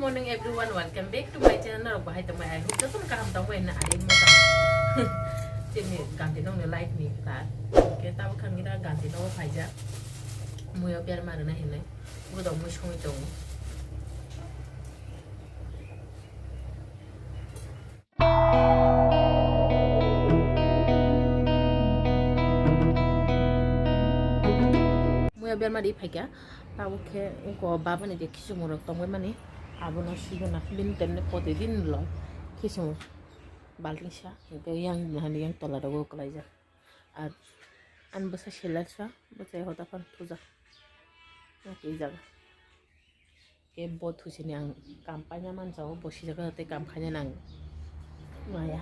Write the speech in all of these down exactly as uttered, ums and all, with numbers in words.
Morning everyone, welcome back to my channel. Norok bahai tongmai, I hope jotono kaham tongmai hinwi ari mokang. Chini ganti nokni light ni ta. Ke tabo khangina ganti nogo phaijak. Muyo berma rwna hinwi. Bodong mui songwi tongo. Muya berma ri phaikha, tabuk khe wngkha babani je khichumung rok tongwi mani, abono sibuna bini temne poti din lo khichumung balting sa, hwnkhe yang hani yang tola rogo kwlaijak. Ar ani bwsa selasa, bwsai hoda phano puja. Nang twi jaga. Khe bo thusini ang kam paina manjao, bo sijak tei kam khaina nang maya.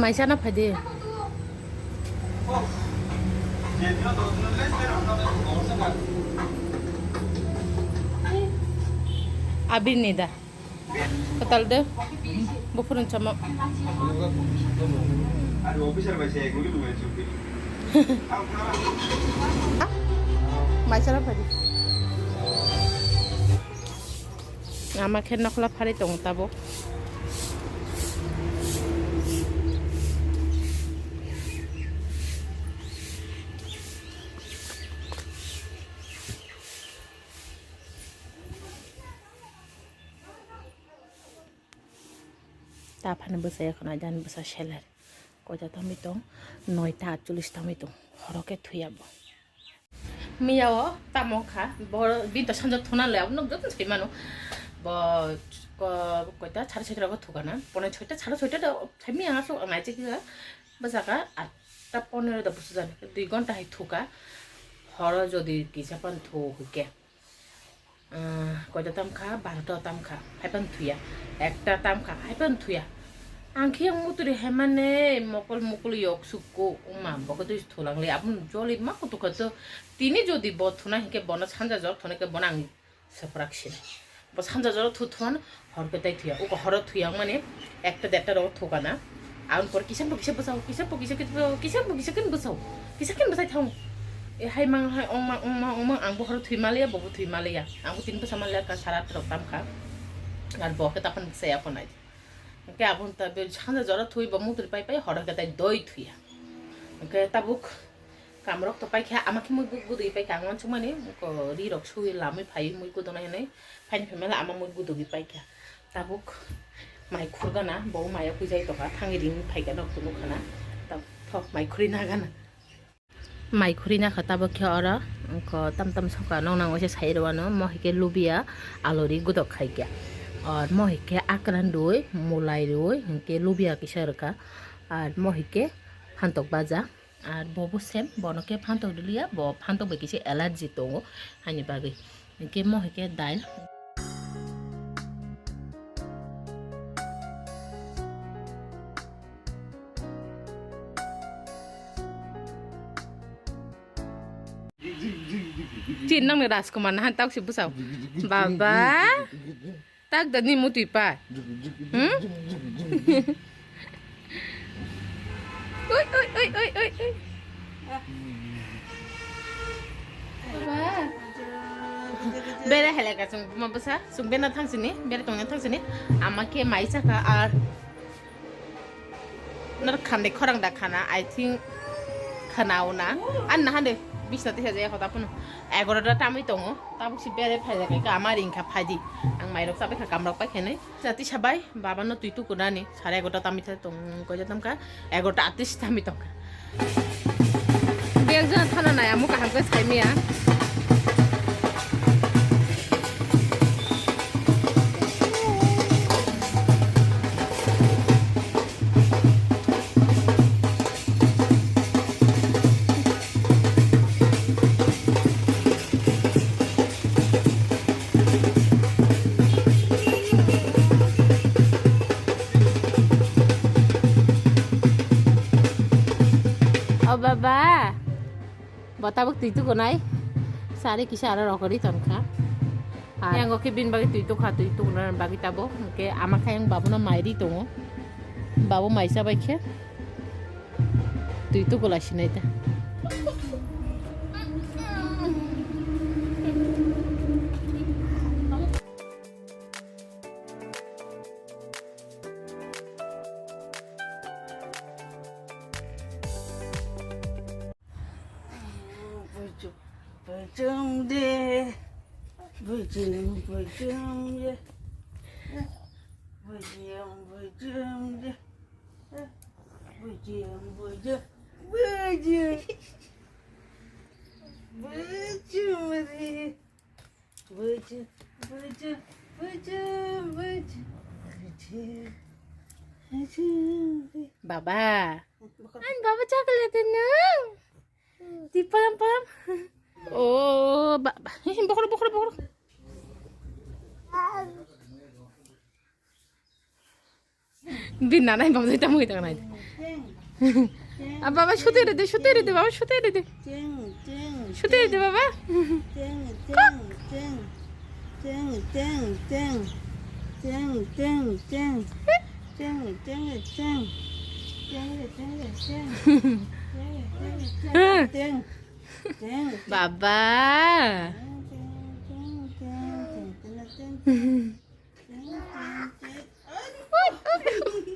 Maisana phaidi. Abini da. Katal de. Bufurun chamo. Maisana phaidi. Ama khe nokhla phari tongo tabuk. Ta phano bwsa ya khwna, jani bwsa seler. Koita thangwi tong, noita atcholish thangwi tong. Horo khe thuya bo. Miya o tamo kha, bo bini to sanja thuna le, abono joto sai mano. Bo ko-, koita sare soita rogo thukana. Pone soita, sare soita do, thai miya aswk ang nai chikha. Bwsaka atta ponero do busu jani. Dui gonta hai thuka. Horo jodi kisa pan thu hwnkhe. Ah, koita tam kha, barota tam kha, hai phano thuya. Ekta tam kha, hai phano thuya. Ang khe mutri hai mane mokol mokol yok sukko, uma, bokhe twi thulang le, aboni joli ma kutu kha to. Tini jodi bo thuna hinkhe bono sanja jor thuna khe bono ang saprak sin. Bo sanja jor thu thun, Hor khe tai thuya, uko horo thuya mani ekta derta rogo thukana. Aboni pore kisa bo kisa bwsao, kisa bo kisa khe bwsao, kisa bo kisa khe bwsao, kisa khe bwsai thang. E hai mang hai ong mang, ong mang, ong mang, ang bo horo thui maliya, bo bo thui maliya. Ang bo tini bwsa maliya ka sara trok tam kha. Ar bo khe tapan bwsai apo nai. Hwnkhe aboni ta be sanja jora thui bo mutri pai pai horo khe tai doi thuya. Hwnkhe tabuk Kamrok to paikha, ama khe mui gudui paikha, ang uansukmani, ko ri rok sui lamwi phai mui guduna hinwi, phaini phaimala ama mui gudugwi paikha. Tabuk mai khurgana, bo maya khuijai tongkha, thangwi ring phaikha, nok tunu khana, tabuk thok mai khurina gana. Mai khurina kha tabuk khe oro, ko tam tam sokha, nong nang waisa sai rwano, mo hai khe lubia, alori gudok khaikha. Or mo hai khe akran rwi, mulai rwi, hinkhe lubia kisa rwkha. Ar mo hai khe phantok baja. Ar bo bo same, bono khe phantok rwliya, bo phantok bai kisa allergy tongo, haini bagwi. Hinkhe mo hinkhe dal. Chin nangni Rajkumar nahan taksi bwsao. Baba. Tak da ni mutui pa. Hmm? Oi, oi, oi, oi, oi, oi. Bere helai ka sung ma bwsa, sung bena thang sini, bere tongna thang sini. Ama khe mai saka ar Nor khandai khorang da khana, I think Khana o na. An na hande bisna tisa jaya kho tapunu. Egarota tamwi tongo. Tabuk si bere phai jaka ka ama ring kha phai di. Ang mairok sabai kha kamrok pai khenai. Jati sabai baba no twi tuku nani. Sare egarota tamwi tong koi jatam ka. Egarota atis tamwi tong ka. Bel jana thana nai amu kaham khe saimiya. O baba, bo tabuk twi tukunai. Sari kisa aro rokori tongkha. Ar yango khe bini bagwi twi tukha, twi tukuna bagwi tabuk. Hwnkhe ama khe ang babuno mai ri tongo. Babu mai chabai khe. Twi tukula sinai ta. Bujum, bujum de, bujum, bujum de, bujum, bujum de, bujum, bujum, bujum, bujum de. Buju, buju, buju, buju. Buju, buju. Baba. An baba chocolate no. Di palam palam. Oh, baba. Bokro, bokro, bokro. Bini nanai baba tamo kita kanai. Ah, baba, sute rede, sute rede, baba, sute rede. Sute rede, baba. Baba.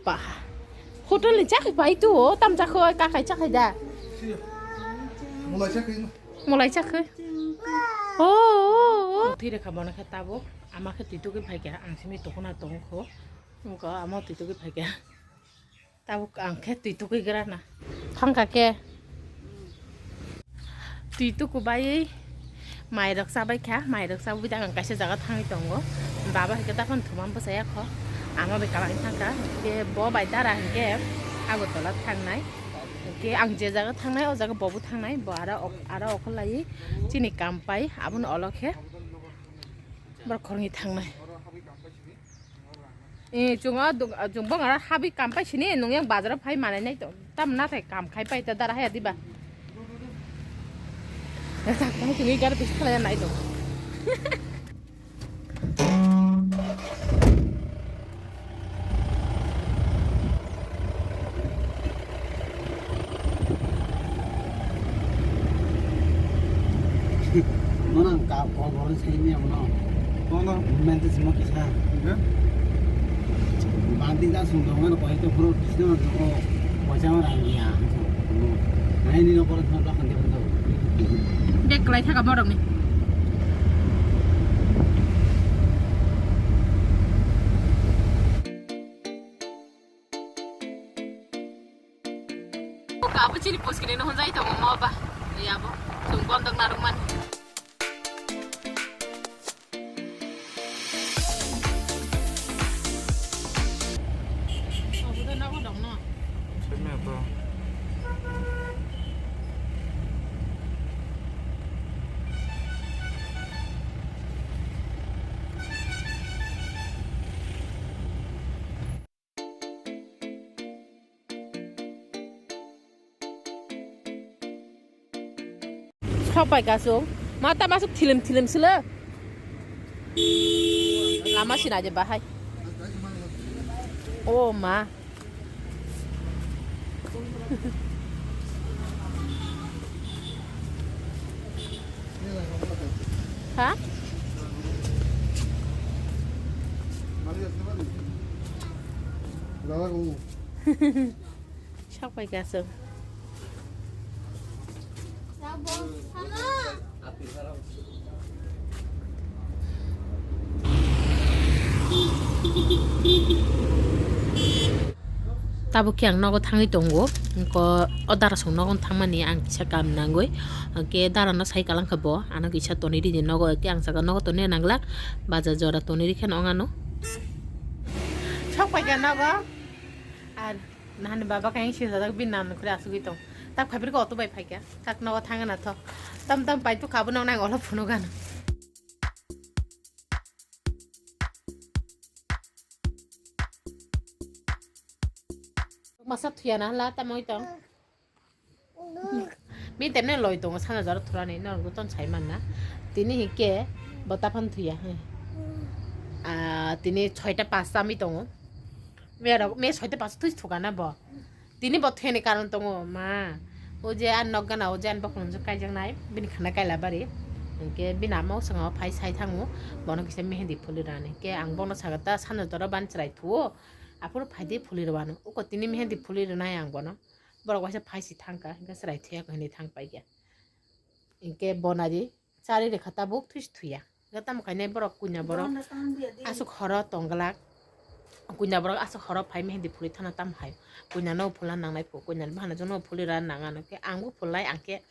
Ba. Hotel ni chakhi pai tu, tam chakho, kakai chakhi da. Mulai chakhi. Mulai chakhi. Oh, oh, oh. Thwi rekha bono khe tabuk, ama khe twi tugwi phai kha, ang simi tokona tong kho. Wngkha ama twi tugwi phai kha. Tabuk ang khe twi tukui gra na. Thangkha khe. Twi tuku baiwi mairok chabai kha, mairok chabwi ang kaisa jaga thangwi tongo. Baba hai khe daphano thumam bwchaya kho. Ama bai kwlangwi thangkha. Khe bo bai dara hinkhe Agartala thangnai. Khe ang je jaga thangnai, o jaga bobo thangnai. Bo aro ok-, aro okhorlaiwi chini kam pai, abono olo khe borok khoroknwi thangnai. Eh, chwng o duk-, chwng bwng aro habwi kam pai sini, nwng yang bazar o phai manai nai to. Tam nathai kam khai pai ta dara haya diba. Chwngwi gari pis khalai nai to. Mano ang ka-, call borok sai manya mano. Kono? Mente simo kisa. Hingke? Bandi da sung dong ano koi to bro kisno no ko poisa ma rang ya. Nai ni no boro thang thang de bro. Bek lai thaka borok ni. Abo chini poskini no honjai tongo mo ba. Yabo. Sung bondok naruk man. Seme to. Sok pai ka chwng. Ma tama swk thilim thilim silo. Lama sina je bahai. O ma. Ha? Sok pai ka chwng. Tabuk khe ang nogo thangwi tongo, hwnkhe o darasong nogo thangmani ang kisa kam nangwi, hwnkhe darano sai kalang kha bo, ano kisa tonwi ridi nogo, hwnkhe ang saka nogo tonwi nangla, baja jora tonwi rikhe no ongano. Sok paikha nogo, ar nahani baba kayang sijajak bini nan khuri asugwi tong, tak phaibri khe auto bai phaikha, tak nogo thangna tho, tam tam pai tukha bo nang nang olo phunukgano. Masa thuya na hala tamo itong. Mi temne loi tongo sana jaro thurani norok ton sai manna. Tini hikke bota phan thuya. Ah, tini soita pasta mi tongo. Me rok, me soita pasta thui thuka na bo. Tini bo thuyani karon tongo ma. O je an nok gana o je an bokhorok kaijak nai. Bini khana kaila bari. Hinkhe bini ama o swngo phai sai thango. Bono kisa mehendi phuli rani. Ke ang bono saga ta sana jaro ban chwrai thuo. Aphuru phaidi phuli rwano. Uko tini mehendi phuli rwnai ang bono. Borok waisa phai si thangkha, hinkhe chwrai thuya hinwi thang paikha. Hinkhe bonari chari rwkha tabuk thuisi thuya. Hinkhe tamo khainai borok kuina borok aswk horo tongglak. Kuina borok aswk horo phai mehendi phuli thana tamo hai. Kuina no phulna nangnai pho, kuina bahana jono phuli rwna nang ano. Khe angbo phulnai, ang khe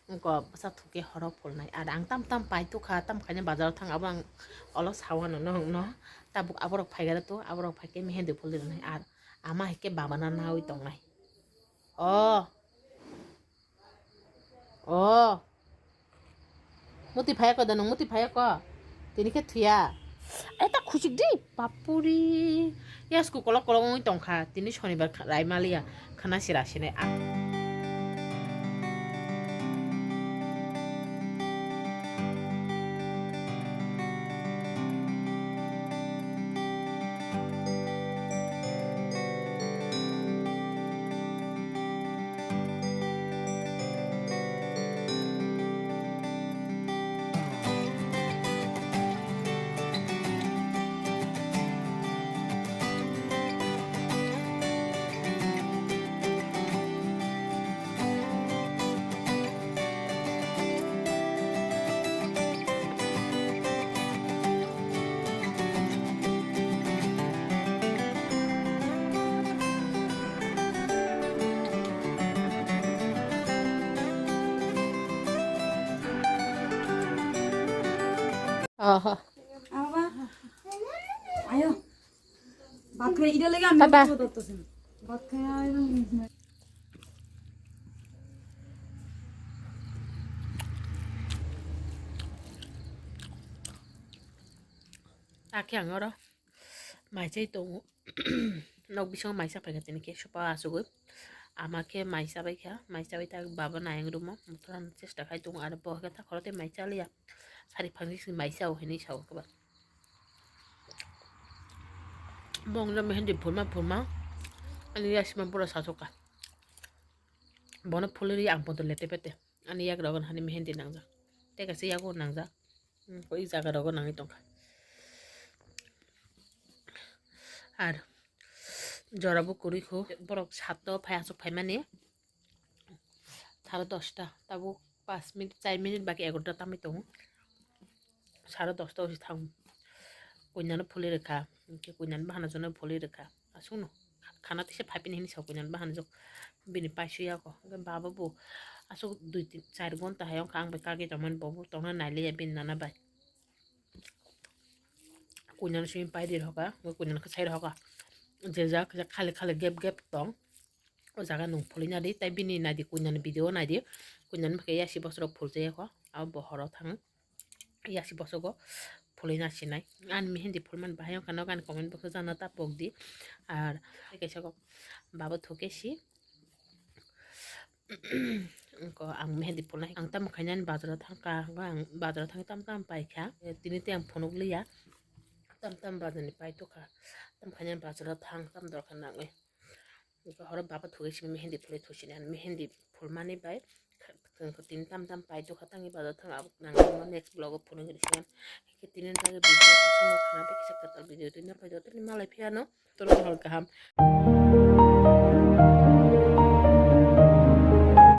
wngko bwsa thuk khe horo phulnai. Ar ang tam tam pai tukha, tamo khainai bazaro thang abo ang olo sawano no, no. Tabuk aborok phaigada to, aborok phaikhe mehendi phuli rwnai. Ar ama hinkhe babana nawi tongnai. O. O. Muti phaya ko da nung, muti phaya ko. Tini khe thuya. Ai ta khusik di, papuri. Yasku kolok kolok wngwi tongkha. Tini sonibar kha-, rai maliya. Khana sira sini. Oho. Aba. Ayo. Bhat khai ida lagi ami Tata. Bhat khai ayo. Akhe ang oro maisai tongo. Nok bisingo maisa paikha tini khe sopa asugwi. Ama khe maisa baikha, maisa bai ta baba nayang rumo. Motha chesta khai tongo aro bo khe ta khoro tei maisa liya. Sari phangsi maisa o hinwi sao khe ba. Bongno mehendi phurma phurma ani yasima bura sasoka. Bono phuliri ang podo lete pete. Ani yak rogon hani mehendi nangjak. Tei kaisa yago nangjak. Hmm, koi jaga rogo nangwi tongkha. Ar jora bo kwrwi kho. Borok sato phai aswk phaimani. Sare dosta. Tabuk pas minute, char minute baki egarota tamwi tongo. Sare dosta o se thango. Koinano phuli rwkha, hinkhe koinani bahana jono phuli rwkha. Aswkno khana tisa phaipini hinwi sa koinani bahana jok bini paisuya ko. Hinkhe baba bo aswk dui tin char gonta hai wngkha ang bai kagwi tongmani, bo bo tongna nailiya bini nana bai. Koinano simi paidi rwkha, koinano kwchai rwkha. Je jak khali khali gap gap tong. O jaga nwng phulwi nadi, tei bini naidi koinani video naidi. Koinani bwkhe yasi bosoro phuljaiyakho, abo bo horo thang. Yasi bosongo phulwi nasinai. Ani mehendi phulmani bahai wngkha, nogo ani comment box o jana ta pokdi. Ar kaisa kok baba thuke si. Wngkha ang mehendi phulnai. Ang tamo khainani bazaro thangkha, ang bazaro thangwi tam tam paikha. Tini tei ang phunuk liya. Tam tam bazarni paitokha. Tam khainani bazaro thang, tam dorkha nangwi. Horo baba thugai simi mehendi phulwi thusinai, mehendi phulmani bai tini tam tam paitokha, tangwi bazar thang, abo nang next vlog o phunuk risi. Tini dagi video aswk no khana tei kisa kwtal video twi no paitokha, tini malai phiyano. Toro hor kaham.